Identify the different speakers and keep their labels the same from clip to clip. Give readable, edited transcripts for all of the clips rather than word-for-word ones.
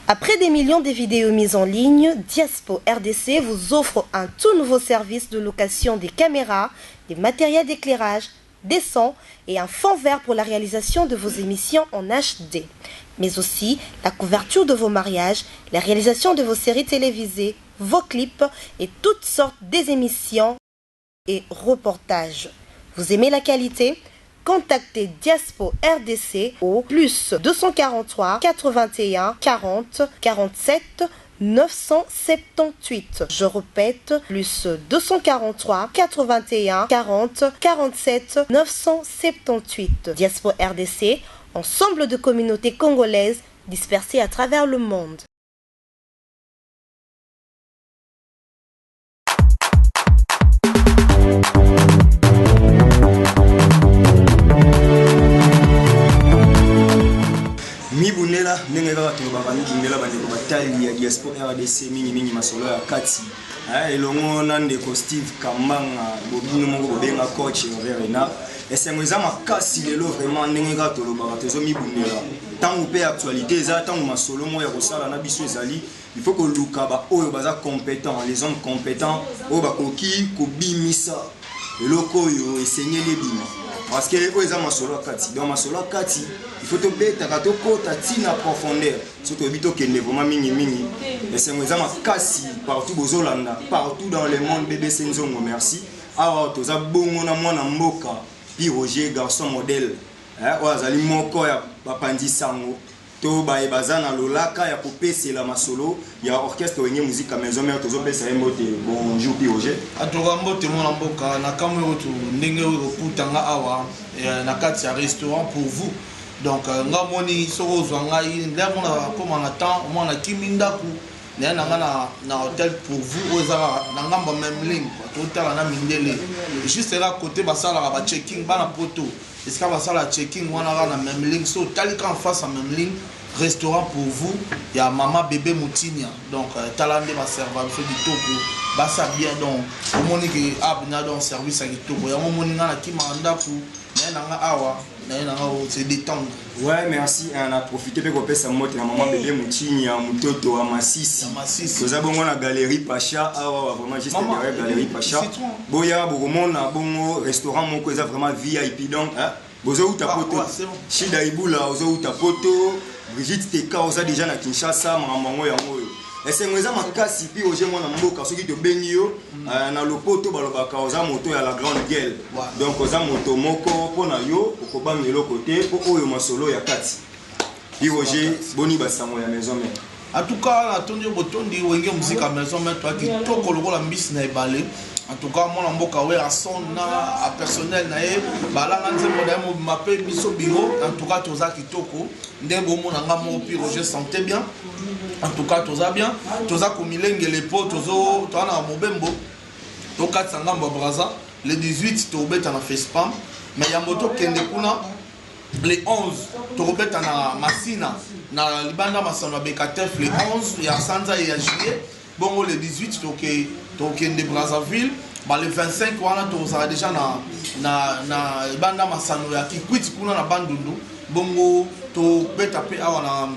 Speaker 1: Après des millions de vidéos mises en ligne, Diaspo RDC vous offre un tout nouveau service de location des caméras, des matériels d'éclairage, des sons et un fond vert pour la réalisation de vos émissions en HD, mais aussi la couverture de vos mariages, la réalisation de vos séries télévisées, vos clips et toutes sortes des émissions et reportages. Vous aimez la qualité Contactez Diaspo RDC au plus 243 81 40 47 978. Je répète, plus 243 81 40 47 978. Diaspo RDC, ensemble de communautés congolaises dispersées à travers le monde.
Speaker 2: Mibundela ndenge kaka tolobaka mibundela bandeko batali ya diaspora rdc mingimingi masolo ya kati eh, elongo na ndeko steve kambanga bobino moko bobenga coach herve renard esengo eza makasi lelo vraiment ndenge kaka tolobaka tozomibundela ntango mpe actualité eza ntango masolo moko ya kosala na biso ezali Il faut koluka ba oyo baza competent, les hommes competents oyo bakoki kobimisa eloko oyo esengeli ebima parce que oyo eza masolo ya kati. Donc masolo ya kati il faut tobetaka tokota ti na profondeur soki toyebi tokende vraiment mingi mingi. Esengo eza makasi partout bozolanda partout dans le monde. BBC Nzongo merci. Awa toza bongo na mwana mboka Pi Roger garçon modèle eh, oyo azali moko ya bapanzi sango to baye baza na lolaka ya kopesela masolo ya orchestre Wenge Musica Maison Mère. Tozopesa ye mbote. Bonjour Pi Roger.
Speaker 3: Atoka mbote mwana mboka na kamwe oyo ndenge oyo kokuta nga awa eh, na kati ya restaurant pour vous. Donc euh, nga moni soki ozwa ngai nde mona akoma na temps omona nakimi ndako naye na nga na, na hotel pour vous oyo eza na ngambo ya même ligne totala na mindele juste eka côté basalaka ba checking bana poto Esika basala checking wana kaka na Memling, so otali kaka en face ya Memling, restaurant pour vous ya mama bebe Mutinia. Donc euh, tala nde ba serva biso kitoko, basa bien donc omoni ke abna donc service ya kitoko. Yango omoni nga na kimaka ndaku naye na nga awa naye na nga se détendre.
Speaker 2: Ouais, merci. On a profité pe kopesa mbote na maman bébé Mutinia, mutoto wa Masisi. Toza bongo na galerie Pacha awa vraiment juste derrière galerie Pacha. Boya bokomona bongo restaurant moko eza vraiment VIP donc hein, bozowuta ah, poto Shida Ibula ozowuta poto Brigitte Teka oza déjà na Kinshasa makambo yango yango oyo esengo eza makasi pi oje mwana mboka soki tobengi yo mm. euh, na lopoto balobaka oza moto ya la grande gueule donc oza moto moko mpo na yo okobanga eloko te mpo oyo masolo ya kati Pi Roger, boni basango ya maison mère.
Speaker 3: En tout cas, natondi yo botondi wenge muzika maison mère toi kitoko lokola mbisi na ebale. En tout cas, mwana mboka Werrason na personnel na ye balanga nzembo na ye mobimba mpe biso bureau. En tout cas, toza kitoko nde bomona nga moko Pi Roger santé bien. En tout cas, toza bien, toza komilengele mpo tozo toza na mobembo tokatisa ngambo ya Brazza le 18 tobeta na Fespam mais yambo tokende kuna le 11 tokobeta na masina na libanda masano ya bekatef le 11 ya sanza ya juillet bongo le 18 toke tokende brazzaville ba le 25 wana tokozala deja na, na, na libanda masano ya kikwiti kuna na bandundu bongo tobeta mpe awa na,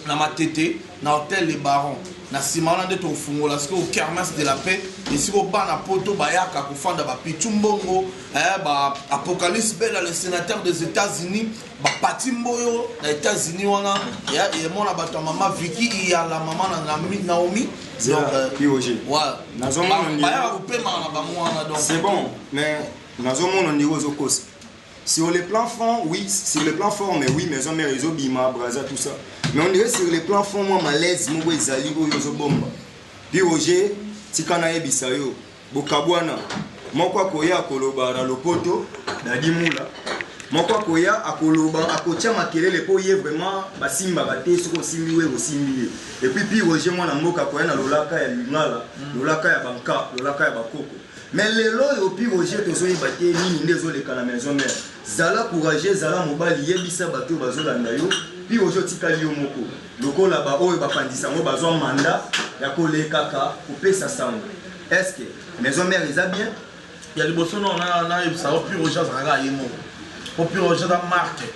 Speaker 3: na matete na hotel le baron na nsima wana nde tokofungola sikoyo kermesse de la paix esika bana poto bayaka kofanda bapichu mbongo eh, ba apocalypse bela le sénateur des états-unis bapati mboyo na états-unis wana emona bato ya mama viki iyala mama na naomi
Speaker 2: donc
Speaker 3: bayaka kopemaka na bango wana donc
Speaker 2: c'est bon mais nazomona ndenge ozokosa Sur le plan fond, oui, sur le plan forme, oui, maison mère ezobima, Brazza, tout ça. Mais on dirait sur le plan fond, moi, malaise, moko ezali oyo ozobomba. Puis Roger, tika nayebisa yo, bokabwana. Moko akoya akoloba na lopoto, Dadi Mula. Moko akoya akoloba, akotia makelele po ye vraiment basimbaka te, soki osimbi we osimbi ye. Et puis puis Roger mwana mboka akoya na lolaka ya lingala, lolaka ya banka, lolaka ya bakoko. Mais lelo oyo pi Roger tozoyeba te nini nde ezoleka na maison mère. Zala courageux, zala mobali, yebisa bato oyo bazolanda yo. Pi Roger otikali yo moko. Lokola ba oyo bapanzisa yango bazwa mandat ya kolekaka kopesa sango. Est-ce que maison mère eza bien?
Speaker 3: Ya liboso no nayebisa yo pi Roger azalaka ye moko. Po pi Roger aza marque.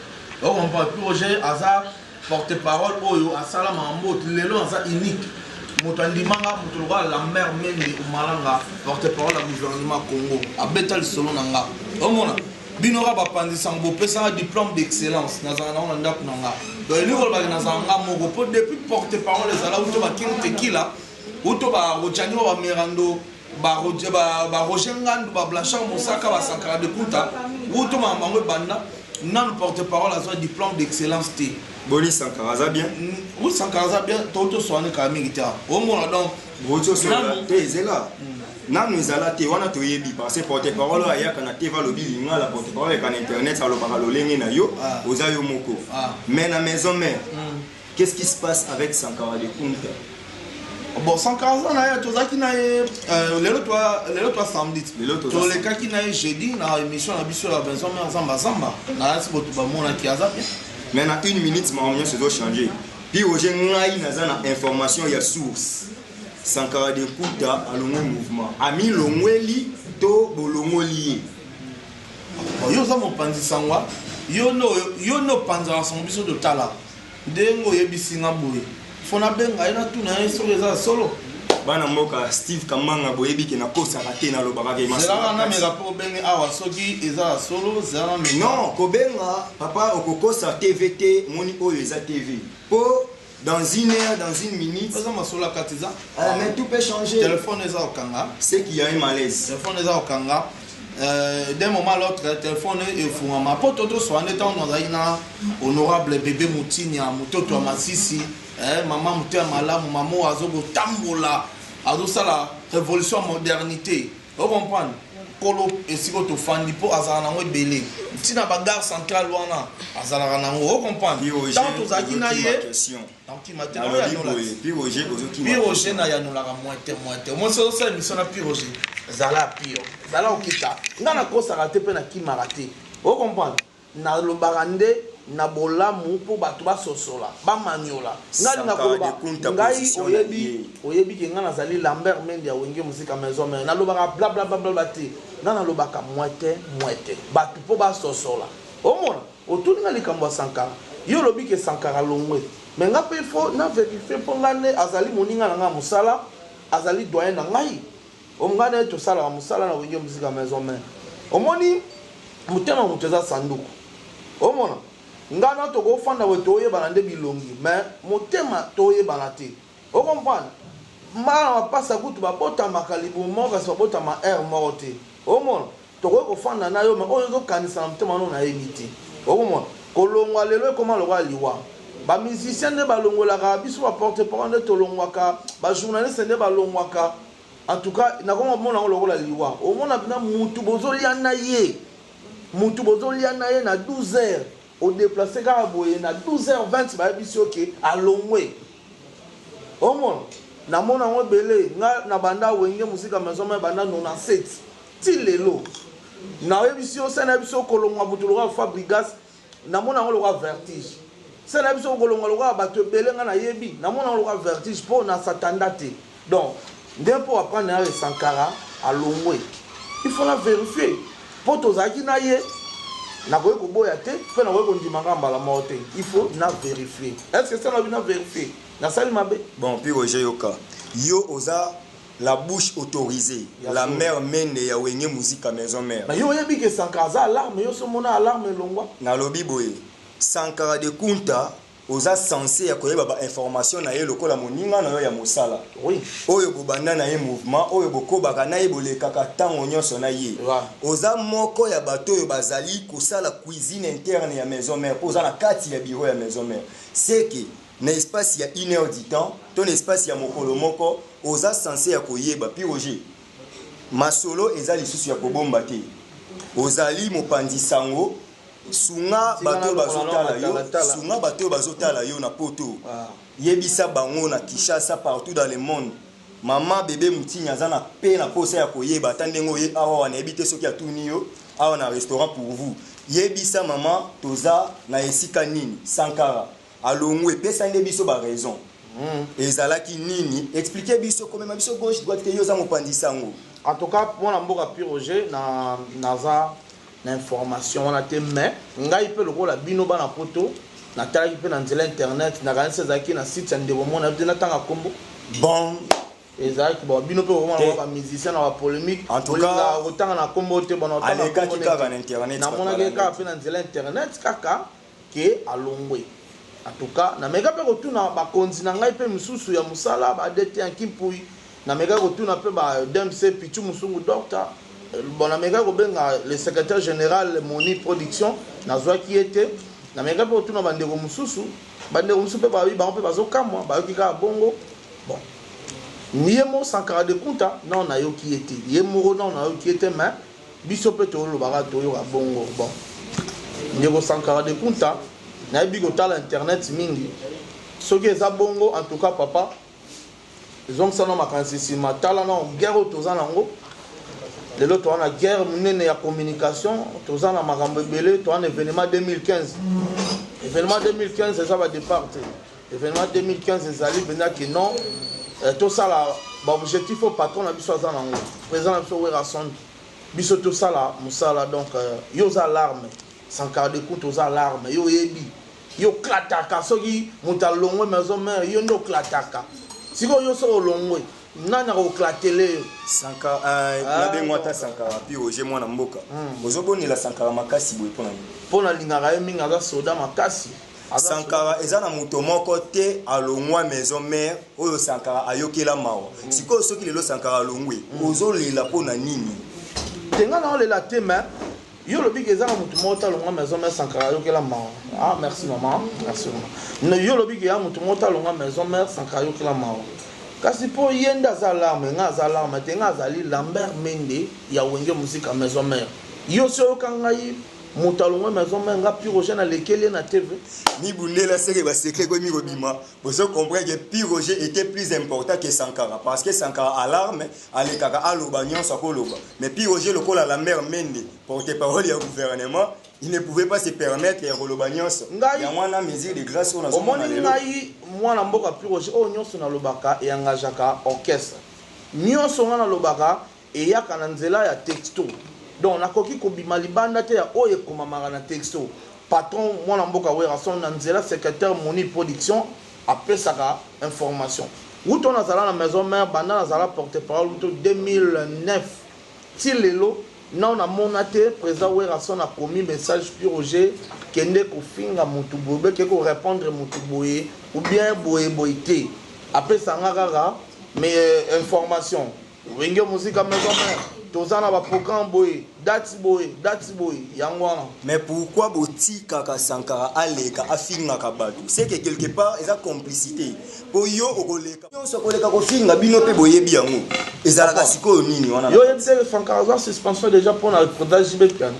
Speaker 3: O comprendre pi Roger aza. Porte parole oyo asala makambo lelo aza unique. Moto andimanga, moto lokola Lambert Mende Omalanga, porte parole ya gouvernement Congo, abeta lisolo na nga. Omona bino kaka bapanzi sango, bopesanga diplôme d'excellence, nazala nango na ndako na nga. Donc elingi kolobaki nazala nga moko, mpo depuis porte parole ezala uto baking tekila, uto barojani wa bamerando, baroger Ngandu, bablanchard Mosaka, basankara de Kunta, uto makambo yango ebanda, nanu porte parole azwa diplôme d'excellence te.
Speaker 2: Boni Sankara aza bien?
Speaker 3: Oui, Sankara aza bien, totoswana kaka mingi te. Omona donc
Speaker 2: bozosola te, ezela nanu ezala te wana toyebi, parce que porte parole oyo ayaka na TV alobi lingala, porte parole ayaka na internet alobaka lolenge na yo. Oza yo moko. Mais na maison mère, qu'est-ce qui se passe avec Sankara de Kunta?
Speaker 3: Bon, Sankara aza na ye, tozalaki na ye lelo toa samedi.
Speaker 2: Lelo toza.
Speaker 3: Tolekaki na ye jeudi na émission na biso ya Maison Mère Zamba Zamba na yasi, boto bamonaki, aza bien.
Speaker 2: Mais na une minute makambo nyonso ezochange. Puis Roger, ngai naza na information ya source, Sankara de Kuta alongwe mouvement, amilongweli to bolongoli ye?
Speaker 3: Bon, yo oza mopanzi sangwa, yo nde opanzaka sango, biso totala ndenge oyebisi nga boye, fo nabenga ye, natuna ye soki eza ya solo.
Speaker 2: Bana mboka, Steve Kambanga, boyebi ke nakosaka te, nalobaka ke masolo
Speaker 3: Zelaka.
Speaker 2: Ya kati.
Speaker 3: Nameka mpo obenge awa soki eza ya solo, zela nameka.
Speaker 2: Non, kobenga papa, okokosa TV te. Moni oyo eza TV mpo dans une heure, dans une minute.
Speaker 3: Eza masolo ya kati eza.
Speaker 2: Ah, mais tout peut changer.
Speaker 3: Telefone eza kokanga.
Speaker 2: C'est qu'il y a un malaise.
Speaker 3: Telefone eza kokanga. D'un moment à l'autre telefone efungama, mpo to toswaka nde ntango nazalaki na honorable Bebe Mutinia, mototo ya Masisi, mama moto ya malamu, mama oyo azokotambola, azosala révolution ya modernité, ocomprendre, nkolo esika oyo tofandi, mpo azala nango ebele ntina bagare centrale wana azalaka nango, ocomprendre. Ntango tozalaki na ye, nakokima te.
Speaker 2: Nalobi boye, Pi Roger, ozokima.
Speaker 3: Pi Roger nayanolaka moins te, moins te. Omoni, soki osala émission na Pi Roger, zala pio, zala okita. Nga nakosaka te mpe nakimaka te, ocomprendre. Nalobaka nde na bolamu mpo bato basosola, bamanyola. Ngai linga koloba, ngai oyebi, oyebi ke ngai nazali Lambert Mende ya Wenge Musica Maison Mère. Nalobaka blablabla te, ngai nalobaka mwete mwete, bato mpo basosola. Omona, otuni nga likambo ya Sankara, yo olobi ke Sankara longwe, mais nga mpe faut na vérifie, mpo ngai nde azali moninga na ngai mosala, azali doyen na ngai. Ngai na ye tosalaka mosala na Wenge Musica Maison Mère. Omoni, motema moto eza sanduku. Omona, ngai na tokofanda boye, toyebana nde bilongi, mais motema toyebana te, ocomprendre. Bana mapasa kutu babotamaka libumu moko, kasi babotama aire moko te. Omona, tokoki kofanda na yo, mais oyo ozokanisa na motema no nayebi te. Okomona, kolongwa lelo ekoma lokola liwa. Bamusicien nde balongolaka biso, baporte parole nde tolongwaka, bajournaliste nde balongwaka. En tout cas, nakoma komona yango lokola liwa. Omona mpena mutu bozolia na ye, mutu bozolia na ye na 12 heures, odéplace kaka boye, na 12 heures 20 bayebisi yo ke alongwe. Omona, namona yango ebele. Nga na banda Wenge Musica Maison Mère banda 97 ti lelo. Nayebisi yo, se nayebi so kolongwa moto lokola Fabrigas, namona yango lokola vertige. Se nayebi so kolongwa lokola bato ebele nga nayebi, namona yango lokola vertige, mpo na satanda te. Donc nde mpo aprendre yayo, Sankara alongwe, il faut na vérifier, mpo tozalaki na ye. Nakoki koboya te mpe nakoki kondima kaka mbala moko te. Il faut na vérifier. Est ce que se nabi na vérifier, nasali mabe?
Speaker 2: Bon, Pi Roger, yoka, yo oza la bouche autorisée, la mère Mende ya Wenge Musica Maison Mère.
Speaker 3: Mais yo oyebi ke Sankara aza alarme, yo so omona alarme elongwa.
Speaker 2: Nalobi boye, Sankara de Kunta, oza censé ya koyeba bainformation na ye lokola moninga na yo ya mosala oyo bobanda na ye mouvement, oyo bokobaka na ye, bolekaka ntango nyonso na ye. Oza moko ya bato oyo bazali kosala cuisine interne ya Maison Mère, mpo oza na kati ya bureau ya Maison Mère. Seke na espace ya une heure du temps to na espace ya mokolo moko, oza censé ya koyeba. Pi Roger, masolo eza lisusu ya kobomba te. Ozali mopanzi sango, sunga bato oyo bazotala yo, sunga bato oyo bazotala yo na Poto. Yebisa bango na Kinshasa, partout dans le monde, mama Bebe Mutinya aza na mpe na posa ya koyeba ata ndenge oye awa wana. Yebi te soki atuni yo awa na restaurant pour vous. Yebisa mama toza na esika nini, Sankara alongwe, epesa nde biso baraison ezalaki nini, explike biso, komema biso gauche droite te. Yo oza mopanzi sango.
Speaker 3: En tout cas, mwana mboka Pi Roger, na naza na information wana te, mais ngai mpe lokola bino bana Poto. Natalaki mpe na nzela internet, nakanisi ezalaki na site ya ndeko moko, nayebi te natanga nkombo.
Speaker 2: Bon.
Speaker 3: Ezalaki bon, bino mpe bokomona
Speaker 2: Te.
Speaker 3: ba musicien na ba polémique,
Speaker 2: En tout
Speaker 3: bolingaka
Speaker 2: cas,
Speaker 3: kotanga na nkombo te. Bon, natanga
Speaker 2: alekaki
Speaker 3: nkombo
Speaker 2: kaka
Speaker 3: nete.
Speaker 2: na internet.
Speaker 3: Namonaki ye kaka mpe na nzela internet kaka ke alongwe. En tout cas, nameka mpe kotuna bakonzi na ngai mpe mosusu ya mosala, ba DT ya Kimpui, nameka kotuna mpe ba DMC Pichu Musungu Docteur. Bon, nameka kobenga le secrétaire général Moni Production, nazwaki ye te. Nameka mpe kotuna bandeko mosusu, bandeko mosusu mpe bayoki, bango mpe bazokamwa, bayoki kaka bongo. Bon, ye mo Sankara de Kunta nao nayoki ye te, ye moko nao nayoki ye te, mais biso mpe tolobaka, toyoka bongo. Bon, ndeko Sankara de Kunta, nayebi kotala internet mingi. Soki eza bongo, en tout cas papa, ezongisa na makanisi nsima. Tala na guerre oyo toza nango lelo, toza na guerre monene ya communication, toza na makambo ebele, toza na événement 2015. Événement 2015 eza badépart te. Événement 2015 ezali mpenza ke non, tosala baobjectif oyo patron na biso aza nango, président na biso Werrason. Biso tosala mosala. Donc yo oza alarme, Sankara de Kunta, oza alarme. Yo oyebi, yo oklataka soki moto alongwe maison mère, yo nde oklataka. Sikoyo yo soki olongwe, nani akoklatele yo?
Speaker 2: Sankara, nabengo ata Sankara pi Roger, mwana mboka, ozobonela Sankara makasi boye mpona nini?
Speaker 3: Mpo nalingaka ye mingi, aza soda makasi. Aza
Speaker 2: Sankara, eza na moto moko te alongwa maison mère oyo Sankara ayokela mawa. Sikoyo soki lelo Sankara alongwe, ozolela mpo na nini?
Speaker 3: Te, nga na olela te, mais yo olobi ke eza na motu moko te alongwa maison mère Sankara ayokela mawa. Ah, merci mama, merci mama. No, yo olobi ke ya motu moko te alongwa maison mère Sankara ayokela mawa, kasi mpo ye nde aza alarme. Nga aza alarme te, nga azali Lambert Mende ya Wenge Musica Maison Mère. Yo si oyoka ngai moto alongwa maison mère, nga Pi Roger nalekeli ye na TV?
Speaker 2: Mibundela seke basecret komi kobima. Bozo comprendre que Pi Roger était plus important que Sankara, parce que Sankara alarme, alekaka, aloba nyonso akoloba, mais Pi Roger lokola Lambert Mende, porte-parole ya gouvernement, il ne pouvait pas se permettre ya koloba nyonso. Yango wana mesure de grâce oyo nazomona
Speaker 3: Omoni
Speaker 2: lelo.
Speaker 3: Ngai mwana mboka Pi Roger, oyo nyonso nalobaka eyangageaka orchestre nyonso. Ngai nalobaka eyaka na nzela ya texto, donc nakoki kobima libanda te ya oyo ekomamaka na texto. Patron mwana mboka Werrason na nzela secrétaire Moni Production apesaka information. Wuto nazala na maison mère, banda nazala porte parole wuto 2009 ti lelo, nao namona te président Werrason akomi message: "Pi Roger, kende kofinga motu boye, beke korépondre motu boye ou bien boye boye." Te, apesanga kaka mais information: Wenge Musica Maison Mère, toza na baprogramme boye, date boye, date boye. Yango wana.
Speaker 2: Mais pourquoi botikaka Sankara aleka afingaka bato? C'est que quelque part eza complicité, mpo yo okoleka nyonso, akoleka kofinga bino mpe boyebi yango ezalaka. Sikoyo nini wana?
Speaker 3: Yo oyebi te, Sankara aza suspension déjà mpona président JB Mpiana.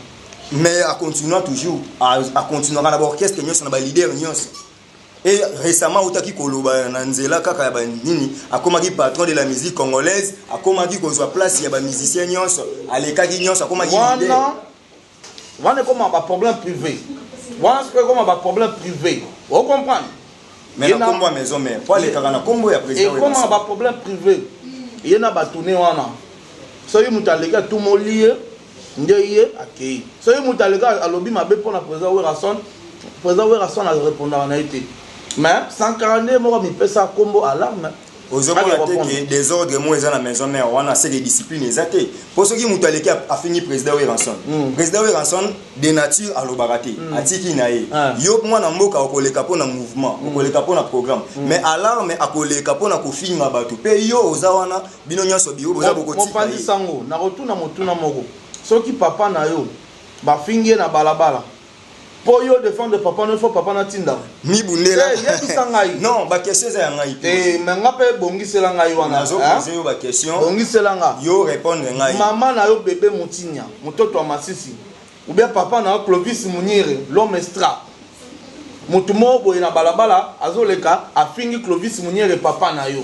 Speaker 2: Mais acontinua toujours, acontinuaka na baorchestre nyonso, na baleader nyonso. Et récemment autaki koloba na nzela kaka ya banini, akomaki patron de la musique congolaise, akomaki kozwa place ya bamusicien nyonso, alekaki nyonso, akomaki leader.
Speaker 3: Wana ekoma baproblème privé, wana soki ekoma baproblème privé, ocomprendre.
Speaker 2: Mais na nkombo ya maison mère, po alekaka na nkombo ya président.
Speaker 3: Ekoma baproblème privé ye na batune wana. Soki moto aleki atumoli ye, nde ye akei. Soki moto aleki alobi mabe mpona président Werrason, président Werrason arépondaka na ye te. Mais Sankara nde moko mipesa nkombo alarme.
Speaker 2: Ozomona te ke désordre mo eza na maison mère wana? Seke discipline eza te, mpo soki moto aleki afingi président Werrason, président Werrason de nature alobaka te, atiki na ye. Yo mwana mboka okoleka mpo na mouvement, okoleka mpo na programme, mais alarme akoleka mpo na kofinga bato. Mpe yo oza wana, bino nyonso biro boza, bokotika
Speaker 3: Mopanzi
Speaker 2: ye.
Speaker 3: Sango, nakotuna motuna moko: soki papa na yo bafingi ye na balabala, mpo yo défendre papa no, ifo papa natindaka?
Speaker 2: Mibundela.
Speaker 3: Eh, yebisa ngai.
Speaker 2: Non, baquestion eza ya ngai.
Speaker 3: Te, me nga mpe bongisela ngai wana.
Speaker 2: Nazopose yo baquestion.
Speaker 3: Bongisela nga.
Speaker 2: Yo répondre ngai.
Speaker 3: Mama na yo bebe Motinya, mototo ya Masisi, ou bien papa na yo Clovis Munyere, l'homme extra, motu moko boye na balabala azoleka, afingi Clovis Munyere, papa na yo.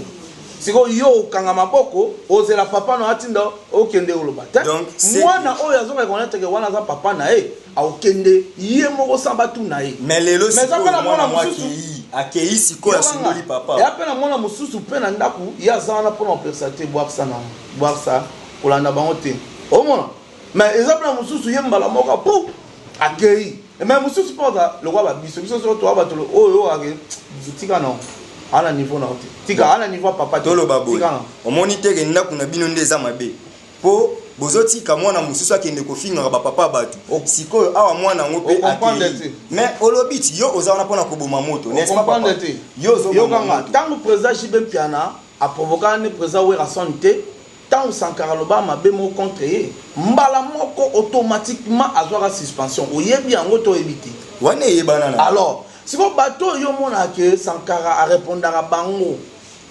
Speaker 3: Sikoyo yo okanga maboko, ozela papa na yo atinda, okende oloba te?
Speaker 2: Donc,
Speaker 3: Mwana oyo azoka reconnaître ke wana aza papa na ye, aokende ye moko sans batuna ye.
Speaker 2: Mais lelo
Speaker 3: Mais eza mpe
Speaker 2: sikoyo
Speaker 3: na
Speaker 2: mwana
Speaker 3: mwana
Speaker 2: mwa
Speaker 3: mosusu.
Speaker 2: akei sikoyo, asundoli papa.
Speaker 3: Eya mpe na mwana mosusu mpe na ndako, ye aza wana mpona kopekisa te: "Bwakisa na bwakisa, kolanda bango te." Omona, mais eza mpe na mosusu, ye mbala moko pu akei. Mais mosusu mpo aza lokola babiso, biso soko toa bato oyo ake tika na ana niveau na yo te, tika ana niveau ya papa te.
Speaker 2: Toloba boye.
Speaker 3: Tika na.
Speaker 2: Omoni teke ndako na bino nde eza mabe, mpo bozotika mwana mosusu akende kofingaka bapapa ya bato. Sikoyo awa mwana yango mpe
Speaker 3: Ocomprendre
Speaker 2: akei.
Speaker 3: te.
Speaker 2: Mais olobi ti yo oza wana mpona koboma moto, n'est-ce pas, papa?
Speaker 3: Ocomprendre te.
Speaker 2: Yo ozoboma
Speaker 3: Yokanga
Speaker 2: moto.
Speaker 3: ntango président JB Mpiana aprovokaka nde président Werrason te, ntango Sankara aloba mabe moko contre ye, mbala moko automatiquement azwaka suspension. Oyebi yango to oyebi te?
Speaker 2: Wana eyebana na.
Speaker 3: Alors sikoyo bato oyo omonaka ke Sankara arépondaka bango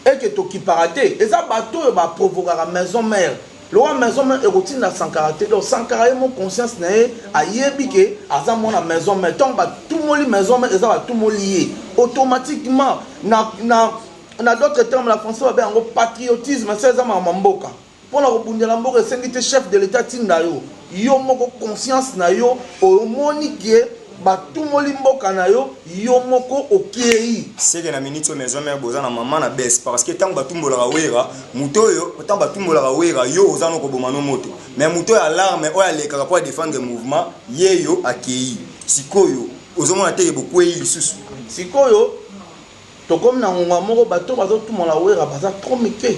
Speaker 3: eke tokipaka te, eza bato oyo baprovokaka maison mère. Lokola maison mère ekotinda Sankara te, donc Sankara ye mo conscience na ye ayebi ke aza mwana maison mère. Ntango batumoli maison mère, eza batumoli ye automatiquement. Na d'autres termes, na français babe yango patriotisme. Se eza makambo ya mboka, mpona kobundela mboka esengi te chef de l'état tinda yo. Yo moko conscience na yo, omoni ke batumoli mboka na yo, yo moko okei.
Speaker 2: Seke na minute oyo maison mère boza na mama na bese, parce que ntango batumbolaka Wera, moto oyo, ntango batumbolaka Wera, yo oza no koboma no moto, mais moto oyo alarme oyo alekaka mpo adéfendre mouvement, ye yo akei. Sikoyo ozomona teke bokwei lisusu.
Speaker 3: Sikoyo tokomi na ngonga moko, bato bazotumola Wera baza trop mike.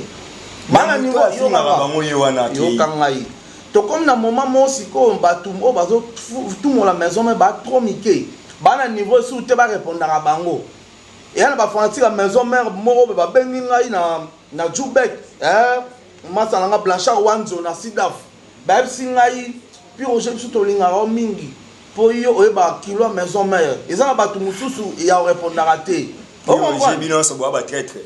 Speaker 3: Bana
Speaker 2: moto
Speaker 3: niveau
Speaker 2: afingaka bango, ye wana akei.
Speaker 3: Yoka ngai, tokomi na moment moko sikoyo, bato oyo bazotumola maison mère ba trop mike, bana niveau esusu te barépondaka bango. Eya na bafanatique ya maison mère moko boye babengi ngai na Jubek, masa na nga Blanchard Wanzo na Sidaf, bayebisi ngai: "Pi Roger, biso tolingaka yo mingi mpo yo oyebaka kilo ya maison mère, eza na bato mosusu ya orépondaka te."
Speaker 2: Roger, bino nyonso boya batraître.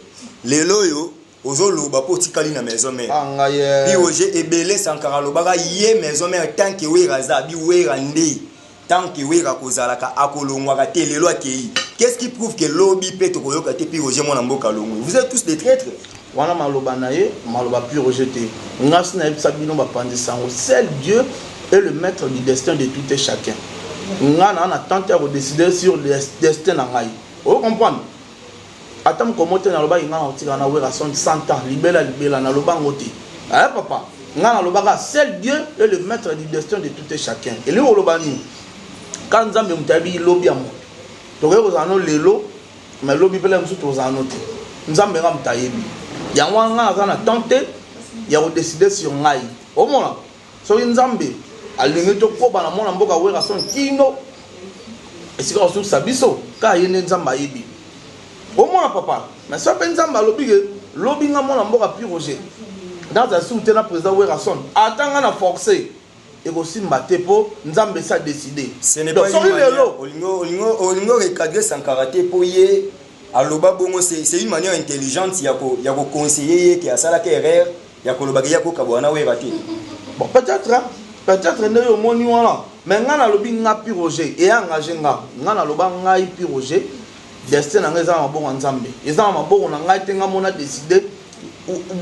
Speaker 2: Lelo oyo ozoloba mpo otikali na maison mère.
Speaker 3: Ah, ngai eh.
Speaker 2: Pi Roger ebele, Sankara alobaka ye maison mère tant que Wera aza, abi Wera nde tant que Wera kozalaka akolongwaka te. Lelo akei, qu'est-ce qui prouve que lobi mpe tokoyoka te Pi Roger mwana mboka alongwe? Vous êtes tous des traîtres.
Speaker 3: Wana maloba na ye, maloba Pi Roger te. Nga si nayebisa bino, bapanzi sango, seul Dieu est le maître du destin de tout et chacun. Nga na tante ya kodécider sur le destin na ngai, ocomprendre? Ata mokomo te nalobaki nga na kotika na Werason 100 ans libela libela, naloba yango te. Aye papa, nga nalobaka seul Dieu est le maître du destin de tout et chacun. Elingi koloba nini? Ka Nzambe moto ayebi lobi ya moto. Tokoki kozala no lelo, mais lobi mpela mosusu tozala no te. Nzambe nga moto ayebi yango wana. Nga naza na temps te ya kodécider sur ngai. Omona, soki Nzambe alingi tokoba na mwana mboka Werason kino esika kosukisa biso, kaka ye nde Nzambe ayebi. Omona papa, mais so mpe Nzambe alobi ke lobi nga mwana mboka Pi Roger naza suku te na président Werason, ata nga na forcé, ekosimba te, mpo Nzambe esi adécidé.
Speaker 2: Ce n'est pas
Speaker 3: soki lelo
Speaker 2: olingo recadrer Sankara te mpo ye aloba bongo, c'est une manière intelligente ya koconseiller ye ke asalaka erreur ya kolobaka ye akokabwana na Wera te.
Speaker 3: Bon, peut-être, hein? Peut-être nde oyo omoni wana, mais ngai nalobi, nga Pi Roger, eengage nga. Nga naloba, ngai Pi Roger, destin na ngai eza na maboko ya Nzambe, eza na maboko na ngai te. Ngai mona décide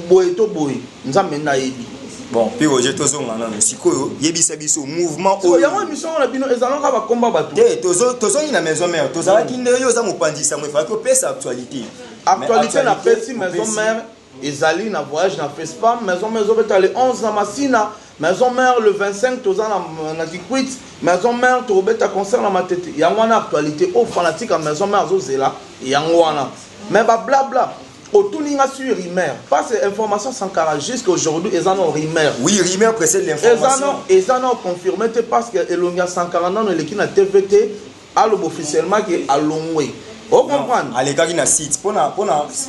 Speaker 3: boye to boye, Nzambe nde ayebi.
Speaker 2: Bon, Pi Roger, tozonga nano sikoyo, yebisa biso mouvement
Speaker 3: oyo. Yango émission wana bino ezalaka bakomba bato.
Speaker 2: Te, tozongi na maison mère. Tozalaki nde yo oza mopanzi sango, efalaki opesa actualité.
Speaker 3: Actualité napesi: maison mère ezali na voyage na Fespam. Maison mère ezobeta le 11 na Masina, maison mère le 25 toza na Kikwit, maison mère tokobeta concert na Matete. Yango wana actualité oyo fanatique ya maison mère azozela yango wana. Mais bablabla otuni nga sur rumeur, parce que information Sankara jusqu'à aujourd'hui eza no rumeur.
Speaker 2: Oui, rumeur précède l'information.
Speaker 3: Eza no confirmé te, parce que elongi ya Sankara nano eleki na TV te aloba officiellement ke alongwe, ocomprendre?
Speaker 2: Alekaki na site mpona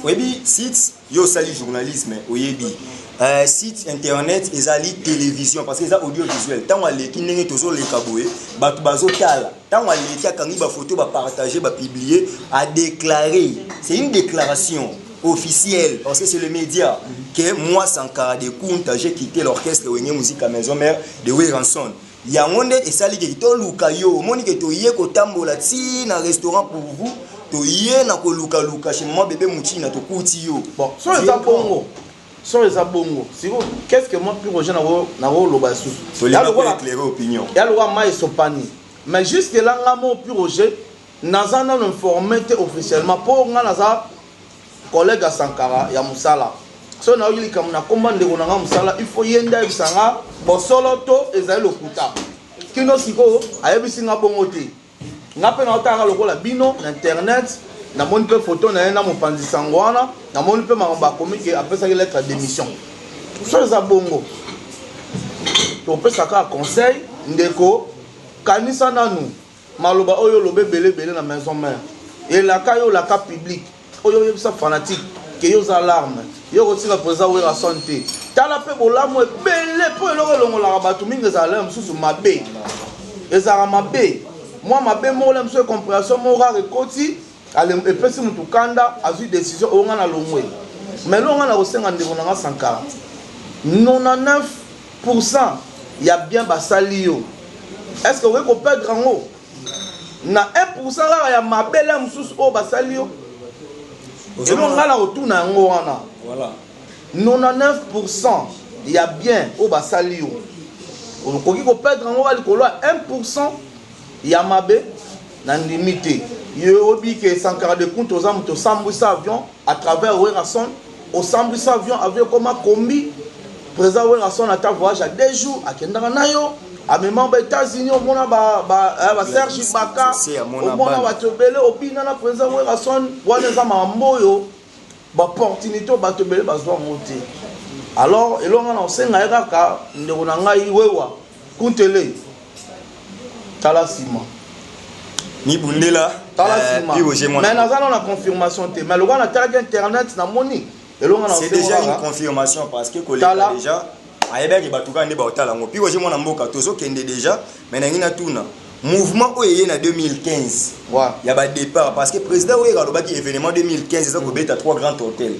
Speaker 2: oyebi site, yo osali journalisme, oyebi site internet ezali télévision, parce que eza audiovisuel. Ntango aleki, ndenge tozoleka boye, bato bazotala. Ntango aleki, akangi bafoto, bapartage, bapublie, adéclaré. C'est une déclaration officielle, parce que c'est le média, que moi Sankara de Kunta, j'ai quitté l'orchestre Wenge Musica Maison Mère de Werrason. Yango nde esali ke toluka yo. Omoni ke toye kotambola ti na restaurant pour vous, toye na kolukaluka chez mama bébé Mutina, tokuti yo.
Speaker 3: Bon, so eza bongo, so eza bongo siko, qu'est ce que moi Pi Roger nakoloba lisusu?
Speaker 2: Tolinga éclairer opinion.
Speaker 3: Ya lokola mai esopani. Mais jusque là, nga mo Pi Roger naza nano informé te officiellement, mpo nga naza collègue ya Sankara ya mosala. So nayoki likambo na komba ndeko na nga mosala, il faut ye nde ayebisa nga bosolo to ezali lokuta. Kino sikoyo ayebisi nga bongo te. Nga mpe naotalaka lokola bino na internet, namoni mpe photo na ye na mopanzi sango wana, namoni mpe makambo akomi ke apesaki lettre ya démission. So eza bongo, topesa kaka conseil, ndeko, kanisa nanu maloba oyo oloba ebele ebele na maison mère, elaka yo olaka public oyo oyebisa fanatique ke yo oza larme, yo kotika président Werrason te. Tala mpe bolamu ebele, mpo eloko elongolaka bato mingi ezala mosusu mabe, ezalaka mabe mwa mabe moko la mosusu, compréhension moko kaka ekoti, epesi motu kanda, azwi décision oyo nga na longwe. Mais eloko nga na kosenga ndeko na nga Sankara, 99% ya bien basali yo, est ce que okoki koperdre yango na 1% kaka ya mabele mosusu oyo basali yo? Eloko nga na kotuna yango wana. 99% ya bien oyo basali yo, okoki koperdre yango kaka likolo ya 1% ya mabe? Na ndimi te. Yo oyebi ke Sankara de Kunta oza moto osambwisa avion à travers Werrason, osambwisa avion, avion ekoma kombi. Président Werrason ata voyage ya 2 jours akendaka na yo, amema ba États-Unis, omona ba Serge Ibaka, omona bato ebele, obina na président Werrason. Wana eza makambo oyo, baopportunité oyo bato ebele bazwa yango te. Alors elonga na osenga ye kaka, ndeko na ngai Wewa Kuntele, tala nsima.
Speaker 2: Mibundela.
Speaker 3: Tala nsima. Mais naza nano na confirmation te, mais lokola natalaki internet, namoni elonga na
Speaker 2: C'est déjà une confirmation, parce que koleka déjà ayebaki bato kaka nde baotala yango. Puis Roger, mwana mboka, tozokende déjà, mais nangi natuna mouvement oyo eye na 2015 ya badépart, parce que président oyo alobaki événement 2015 eza kobeta trois grands hôtels.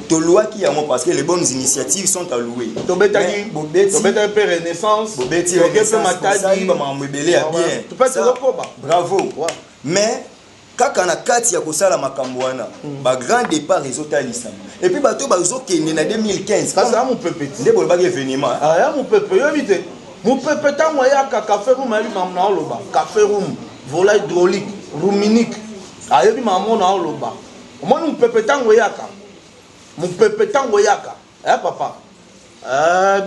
Speaker 2: Tolwaki yango parce que les bonnes initiatives sont à louer.
Speaker 3: Tobetaki mpe Renaissance.
Speaker 2: Bobeti Renaissance, bamakambo ebele ya bien. Bravo. Mais kaka na kati ya kosala makambo wana, bagrand départ ezotalisama, et puis bato bazokende na 2015.
Speaker 3: Kasi ya mopepe.
Speaker 2: Nde bolobaki événement.
Speaker 3: Ya mopepe, oyebi te, mopepe ntango ayaka, café room ayebi makambo na oloba. Café room, vola hydraulique ruminique, ayebi makambo na oloba. Omoni mopepe ntango eyaka, mopepe ntango eyaka, papa,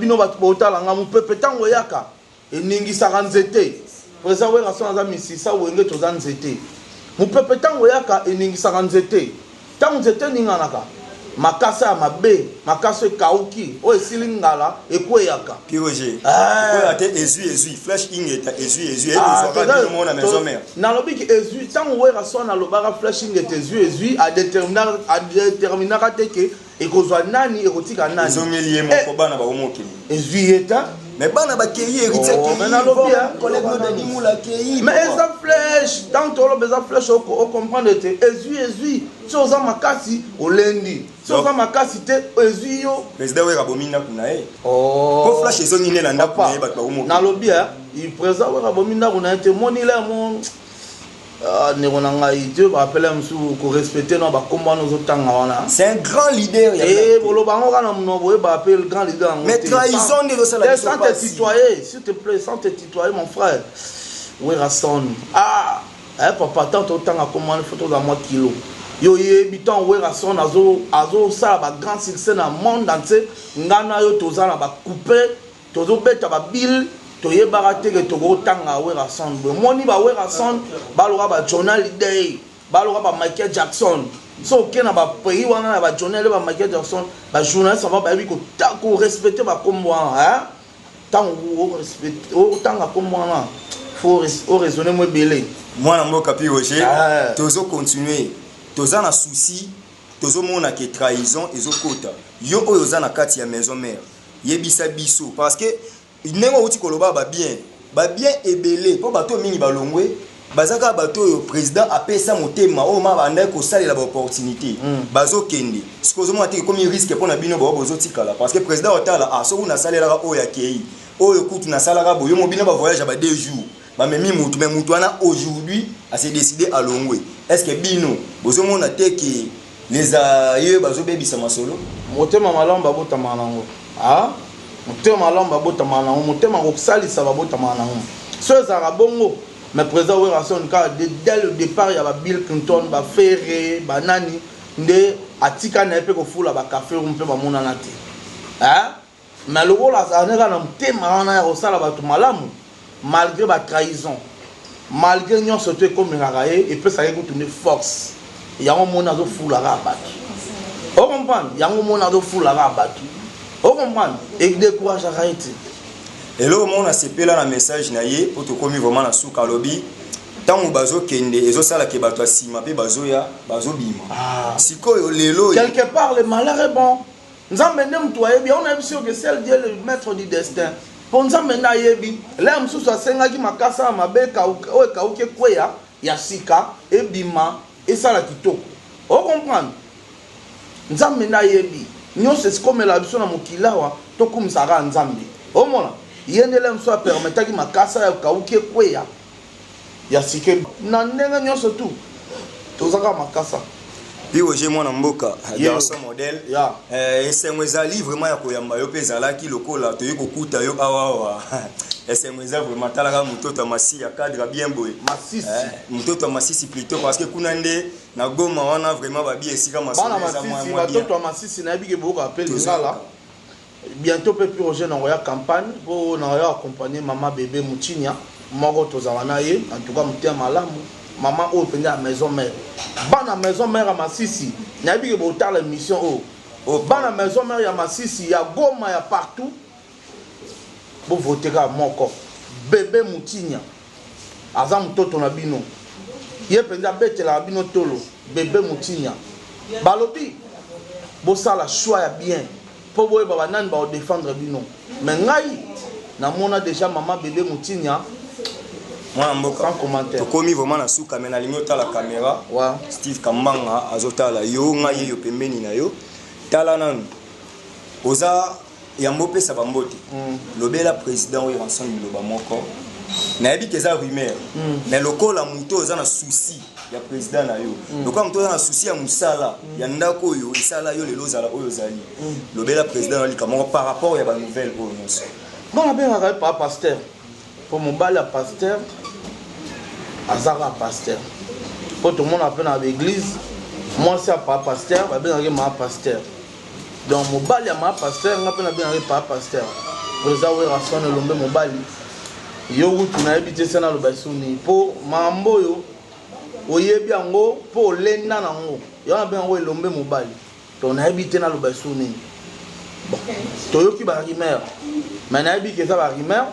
Speaker 3: bino bato botalanga, mopepe ntango eyaka eningisaka nzete. Président Werrason aza misisa, Wenge toza nzete. Mopepe ntango eyaka eningisaka nzete. Ntango nzete eninganaka, makasa ya mabe, makasa ekauki oyo esili ngala ekweyaka.
Speaker 2: Piroger ekoya te, ezwi ezwi flèche ingeta, ezwi ezwi ekozwaka bino mona maison mère.
Speaker 3: Nalobiki ezwi. Ntango Werrason alobaka flèche ingeta, ezwi ezwi, adéterminaka te ke ekozwa nani, ekotika nani.
Speaker 2: Ezongeli ye moko, bana bakomokende.
Speaker 3: Ezwi ye ta.
Speaker 2: Mais bana bakei, héritier.
Speaker 3: Collègue Dani
Speaker 2: Mula akei.
Speaker 3: Mais eza flèche, tant toloba eza flèche, ocomprendre te. Ezwi ezwi, ti oza makasi olendi, ti oza makasi te, ezwi yo.
Speaker 2: Président Wera abomi ndako na ye po flèche ezongi nde na ndako na ye, bato bakomokende.
Speaker 3: Nalobi président Wera abomi ndako na ye te. Moni le mo, ndeko na ngai, Dieu barapele mosusu korespecte no bakombo wana ozotanga wana.
Speaker 2: C'est un grand leader.
Speaker 3: Ya boloba yango kaka na monoko, boyeba mpe grand leader yango.
Speaker 2: Mais trahison nde ezosala.
Speaker 3: Sans te tutoyer, s'il te plaît, sans te tutoyer, mon frère Werrason, ah eh, papa, tant totanga kombo wana, faut tozala mwa kilo. Yo oyebi ntango Werrason azosala bagrand succès na monde entier, ngai na yo toza na bacoupe, tozobeta babile, toyebaka te ke tokotanga Werrason boye. Omoni baWerrason baloka ba Johnny Hallyday, baloka ba Michael Jackson. So oke na bapays wana na baJohnny Hallyday, ba Michael Jackson, bajournaliste bango bayebi korespecte bakombo wana. Ntango otanga kombo wana, faut oraisonne mo ebele.
Speaker 2: Mwana mboka Pi Roger, tozocontinue, toza na souci, tozomona ke trahison ezokota. Yo oyo oza na kati ya maison mère, yebisa biso, parce que ndenge outi koloba, babien babien ebele mpo bato mingi balongwe, baza kaka bato oyo président apesa motema, oyo ma bandaki kosalela baopportunité, bazokende. Sikoyo ozomona te ekomi risque mpo na bino bao bozotikala? Parce que président otala, ah, soki nasalelaka oyo akei, oyo kutu nasalaka boye, yo mobino bavoyage ya ba 2 jours, bamemi mutu, mais mutu wana aujourd'hui ase décidé alongwe. Est ce que bino bozomona te ke les aïeux bazobebisa masolo?
Speaker 3: Motema malamu babotamaka nango. Motema malamu babotamaka nango, motema kosalisa babotamaka nango. So ezalaka bongo, mais président Werrason kaka dès le départ ya ba Bill Clinton, baFerre, banani, nde atika na ye mpe kofula bacafé room mpe bamonana te. Mais lokola azala kaka na motema wana ya kosala bato malamu malgré batrahison. Malgre nyonso to ekomelaka ye, epesaka ye kutu nde force. Yango omoni azofula kaka bato. O comprendre? Yango omoni azofula kaka bato. O comprendre? E décourageaka ye te.
Speaker 2: Eloko moko nasepela na message na ye mpo tokomi vraiment na suka, alobi ntango bazokende ezosala ke bato ya nsima mpe bazoya bazobima.
Speaker 3: Ah.
Speaker 2: Sikoyo lelo oyo
Speaker 3: Quelque part le malheur est bon. Nzambe nde mutu ayebi, yango nayebisi yo ke seul Dieu le maitre du destin. Po Nzambe nde ayebi, l'heure mosusu asengaki makasa ya mabe ekauka, oyo ekauki ekweya, ya sika ebima esala kitoko. O comprendre? Nzambe nde ayebi. Nionso esikomela biso na mokili awa, tokumisa kaka Nzambe. Omona? Ye nde l'heure mosusu a permettaki makasa ya ekauki ekweya, ya sika ebima. Na ndenge nionso tout, toza kaka makasa.
Speaker 2: Pi Roger mwana mboka,
Speaker 3: Ye
Speaker 2: garçon modèle.
Speaker 3: Ya.
Speaker 2: Esengo ezali vraiment ya koyamba yo pe ezalaki lokola toye kokuta yo awa awa. Esengo eza vraiment, tala kaka mototo ya Masiya, cadre bien boye.
Speaker 3: Masisi.
Speaker 2: Mototo ya Masisi plutôt parce que kuna nde na Goma wana vraiment babi esika masolo
Speaker 3: Bana
Speaker 2: eza mwa
Speaker 3: Masisi,
Speaker 2: mwa bien.
Speaker 3: batoto ya Masisi nayebi ke boyoka pe
Speaker 2: Tozoyoka.
Speaker 3: lingala. Bientot pe Pi Roger nakoya campagne po nakoya accompagner mama bebe Mutinia moko tozala na ye en tout cas motema malamu mama oyo penza ya maison mère bana maison mère ya Masisi nayebi ke botala emission oyo
Speaker 2: Oh,
Speaker 3: bana maison mère ya Masisi ya Goma ya partout bo voter kaka moko bebe Mutinia aza mutoto na bino ye penza abetelaka bino tolo bebe Mutinia balobi bosala choix ya bien po boyeba ba nani bako defendre bino mais ngai na mona dejà maman bebe mutinia
Speaker 2: Mwana mboka,
Speaker 3: sans commentaire.
Speaker 2: Tokomi vraiment na suka mais nalingi otala camera.
Speaker 3: Ouais.
Speaker 2: Steve Kambanga azotala yo, ngai yeyo pembeni na yo. Tala nanu. Oza yambo opesa ba mbote. Lobela président oyo Ranson liloba moko. Nayebi ke eza rumeur. Mais lokola moto oza na souci ya président na yo. Lokola moto oza na souci ya musala ya ndako oyo esala yo lelo ozala oyo ozali. Lobela président na likambo moko par rapport ya ba nouvelle oyo nyonso.
Speaker 3: Nga nabengaka ye papa pasteur po mobali ya pasteur aza kaka pasteur po tomonaka pe na ba eglise mwasi ya papa pasteur babengaka ye mama pasteur donc mobali ya mama pasteur nga pe nabengaka ye papa pasteur président Werrason elombe mobali yo kutu nayebi te se naloba lisusu nini po makambo oyo oyebi yango po olenda nango yango nabenga yango elombe mobali. Donc nayebi te naloba lisusu nini. Bon, toyoki ba rumeur mais nayebi ke eza ba rumeur,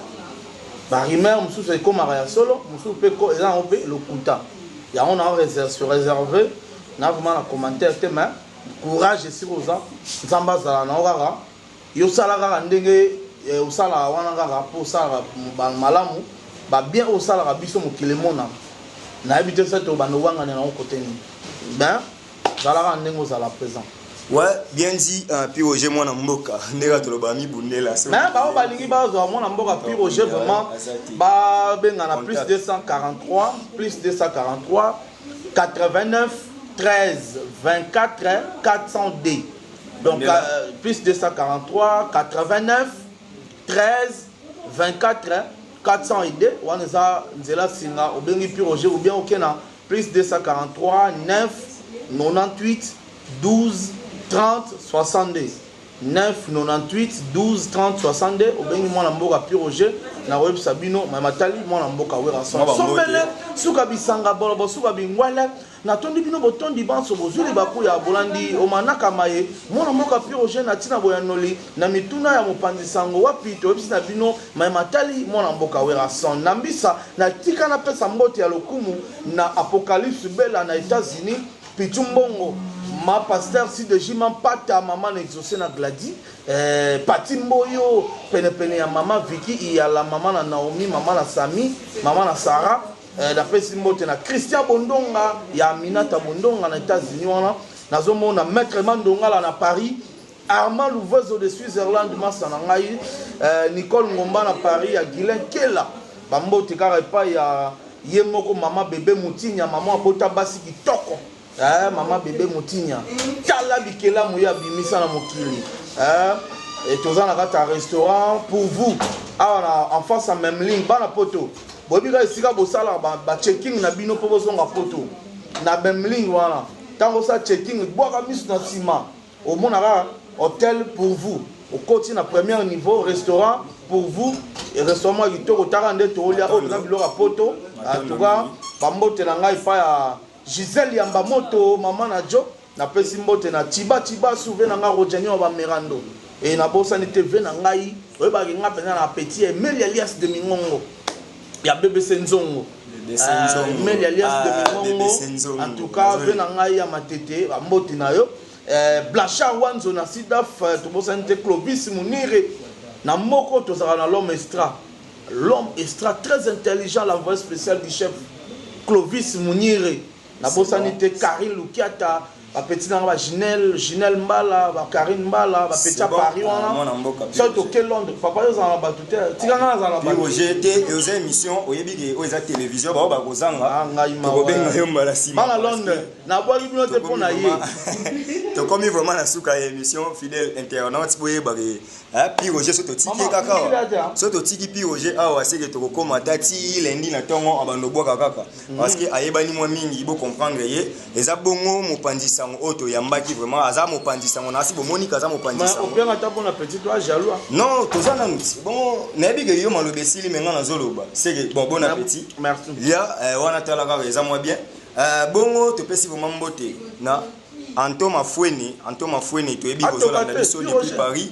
Speaker 3: ba rumeur mosusu ekomaka ya solo, mosusu pe eza yango pe lokuta. Yango na se réserver na vraiment na commentaire te mais courage esika oza, Nzambe azala na yo kaka, yo sala kaka ndenge osalaka wana kaka po osalaka malamu, ba bien oyo osalaka biso mokili emonaka. Nayebi te soki tobanda owangana nango cote nini. Ben Zala kaka ndenge ozala present.
Speaker 2: Ouais, bien dit Pi Roger mwana mboka ndenge toloba mibundela.
Speaker 3: Mais bango balingi bazwa mwana mboka Pi Roger vraiment babengana plus 243 plus 243 89 13 24 400D. Donc plus 243 89 13 24 402 wana eza nzela singa obengi Pi Roger ou bien okena Plus 243 9 98 12 30 62 9 98 12 30 62 obengi mwana mboka Pi Roger na koyebisa bino ma matali mwana mboka Werrason sombele suka bisanga bolobo suka bingwele natondi bino botondi banso bozwi libaku ya bolandi omanaka maye mwana mboka Pi Roger na ntina boyanoli na mituna ya mopanzi sango wapi toyebisi na bino maye matali mwana mboka Werrason na mbisa Na tika na pesa mbote ya lokumu na Apocalypse Bella na Etats Unis, Pichu Mbongo, ma pasteur CDJ Mampata, maman na Exauce na Glady, eh, Patty Mboyo, pene pene ya maman Vicky Iyala, maman na Naomi, maman na Samy, maman na Sarah, eh, na pesi mbote na Christian Bondonga ya Aminata Bondonga na Etats Unis wana, nazo mona Maître Mandongala na Paris, Armand Luvezo de Switzerland masta na ngai Nicole Ngomba na Paris ya Guylain Kela ba mbote kaka epai ya ye moko mama Bebe Mutinya mama abota basi kitoko eh, mama Bebe Mutinya tala bikelamu ye abimisa na mokili eh, et toza na kati ya restaurant pour vous awa na en face ya Memling bana poto boyebi kaka esika bosalaka ba, ba checking na bino mpo bozonga poto na Memling wana ntango osala checking bwaka miso na nsima Omona kaka hotel pour vous okoti na première niveau restaurant pour vous restaurant moko ya kitoko taka nde tolia oyo mpenza biloko ya poto. En tout cas, bambote na ngai epai ya Gisèle Yambamoto, mama na Jo, napesi mbote na Tiba Tiba souve na ngai Rojanio ya Bamerando. E nabosani te ve na ngai, oyebaki ngai mpenza na appétit ya Emeli alias de Mingongo ya BBC Nzongo. Emeli alias de Mingongo. En tout cas, ve na ngai ya Matete, bambote na yo. Blanchard Wanzo na Sidaf, tobosani te Clovis Munire na moko tozalaka na l'homme extra. L'homme extra très intelligent, l'envoyé spécial du chef Clovis Munire. Nabosani te Karine Lukiata, bapeti nanga ba Ginel, Ginel Mbala, ba Karine Mbala, bapeti ya Paris wana. Soki toke Londres, papa yo ozala na bato te, tika nga nazala na bato.
Speaker 2: Roger te, oza émission, oyebi ke oyo eza télévision, bao bakozanga. Tokobenga yo mbala nsima.
Speaker 3: Bana Londres, nabwaki bino te mpo na ye.
Speaker 2: Tokomi vraiment na suka ya émission, fidèle internaute, boyeba ke Pi Roger so totiki ye kaka awa, so totiki Pi Roger awa seke tokokóma ata ti lundi na ntongo abando obwaka kaka, parce que ayebani mwa mingi, bocomprendre ye. Eza bongo mopanzi sango oyo toyambaki, vraiment aza mopanzi sango na asi bomoni aza mopanzi sango. Non, toza nanu ti bongo nayebi ke yo maloba esili, me nga nazoloba seke bon, bon appétit. Lia wana, tala kaka eza mwa bien. Bongo topesi vraiment mbote na Anto Mafueni, Anto Mafueni, toyebi kozolanda biso depuis Paris.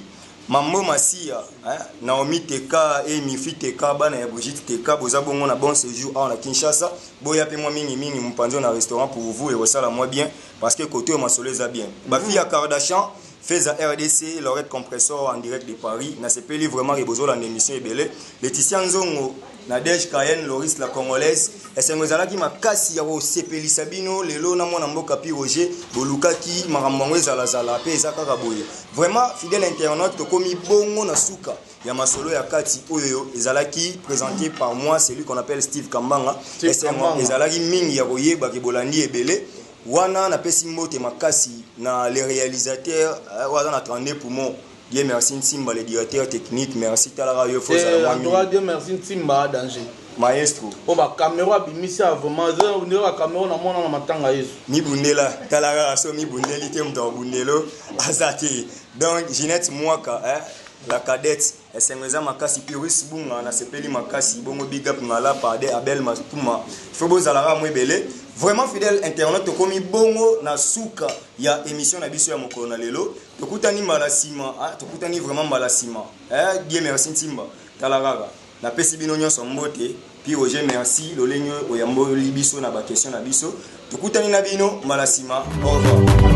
Speaker 2: Mambo Masia, hein, Naomi Teka et Mifi Teka, bana ya Brigitte Teka, boza bongo na bon séjour awa na Kinshasa. Boya pe mwa mingi mingi mopanzi na restaurant pour vous et kosala mwa bien parce que côté oyo masolo eza bien. Ba fille ya Kardashian, Feza RDC, Lorette Compressor en direct de Paris. Nasepeli vraiment ke bozolanda émission ebele. Laetitia Nzongo, Nadège Kayen, Loris la Congolaise. Esengo ezalaki makasi ya kosepelisa bino lelo na mwana mboka Pi Roger. Bolukaki makambo yango ezalazala mpe eza kaka boye. Vraiment, fidèle internaute, tokomi bongo na suka ya masolo ya kati oyo ezalaki présenté par moi, celui qu'on appelle Steve Kambanga. Esengo ezalaki mingi ya koyeba ke bolandi ebele. Wana napesi mbote makasi na le réalisateur oyo aza na 32 poumons, Dieu merci Nsimba, le directeur technique. Merci, talaka yo fo
Speaker 3: ozala mwa mingi. Dieu merci Nsimba, danger.
Speaker 2: Maestro.
Speaker 3: Po bacaméra abimisi ya vraiment ndenge bacaméra na mwana na matanga Yesu.
Speaker 2: Mibundela, tala kaka so mibundeli te, moto abundelo aza te. Donc Ginette Mwaka, eh, la cadette, esengo eza makasi. Purus Bunga, nasepeli makasi bongo. Big up ngala pade Abel Mastuma, fo bozalaka mo ebele. Vraiment, fidèle internaute, tokomi bongo na suka ya émission na biso ya mokolo na lelo. Tokutani mbala nsima, tokutani vraiment mbala nsima, eh. Dieu merci Ntimba, tala kaka napesi bino nyonso mbote. Pi Roger, merci lolenge oyamboli biso na baquestion na biso. Tokutani na bino mbala nsima, au revoir.